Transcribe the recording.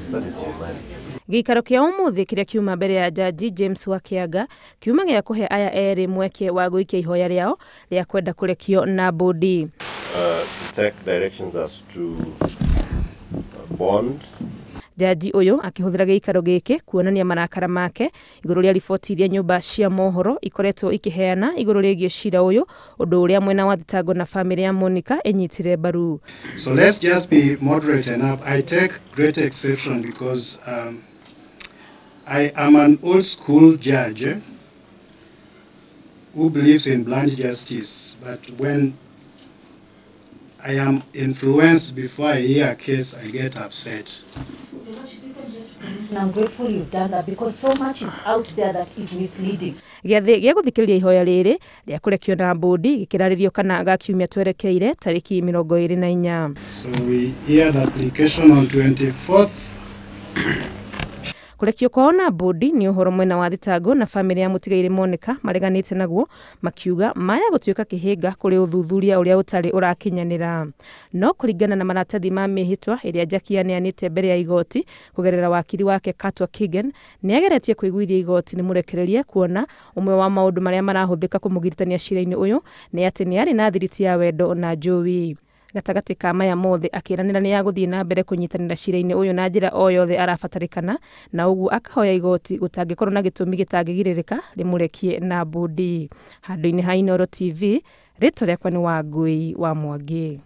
Started remand. Gĩikaro kĩa ũmũthĩ kĩrĩa kiuma mbere ya Jaji James Wakiaga kiuma gĩa kũhe aya erĩ mweke wa gũikia ihoya rĩao rĩa kwenda kũrekio na bũndi. To take directions as to bond. Jaji ũyũ akĩhũthĩra gĩikaro gĩkĩ kuonania marakara make igũrũ rĩa riboti iria nyũmba cia mohoro ikoretwo ikĩheana igũrũ rĩgiĩ cira ũyũ, ũndũ ũrĩa mwena wa thitango na famĩlĩ ya Monica ĩnyitire mbaru. So let's just be moderate enough. I take great exception because I am an old school judge who believes in blind justice, but when I am influenced before I hear a case, I get upset. And I'm grateful you've done that because so much is out there that is misleading. Gĩathĩ gĩa gũthikĩrĩria ihoya rĩrĩ rĩa kũrekio na bũndi gĩkĩrarĩrio kana ga kiumia twerekeire tarĩki 24. So we hear the application on 24th. Kũrekio kwao na bũndi nĩ ũhoro mwena wa thitango na famĩlĩ ya mũtigairĩ Monica mareganĩte naguo, makiuga maya gũtuĩka kĩhĩnga kũrĩ ũthuthuria ũrĩa ũtarĩ ũrakinyanĩra. No kũringana na maratathi ma mĩhĩtwa ĩrĩa Jackie aneanĩte mbere ya igoti kũgerera wakiri wake Katwa Kigen, nĩ ageretie kũiguithia igoti nĩ mũrekererie kuona ũmwe wa maũndũ marĩa marahũthĩka kũmũgiritania cira-inĩ ũyũ nĩ atĩ nĩ arĩ na thiriti ya wendo na Joey. Gatagatĩ ka maya mothe akĩranĩra nĩ agũthiĩ na mbere kũnyitanĩra cira-inĩ ũyũ na njĩra o yothe arabatarĩkana, na ũguo akahoya igoti gũtangĩkorwo na gĩtũmi gĩtangĩgirĩrĩka rĩmũrekie na bũndi. Handũ-inĩ ha Inooro TV, rĩtwa rĩakwa nĩ Wangũi wa Mwangi.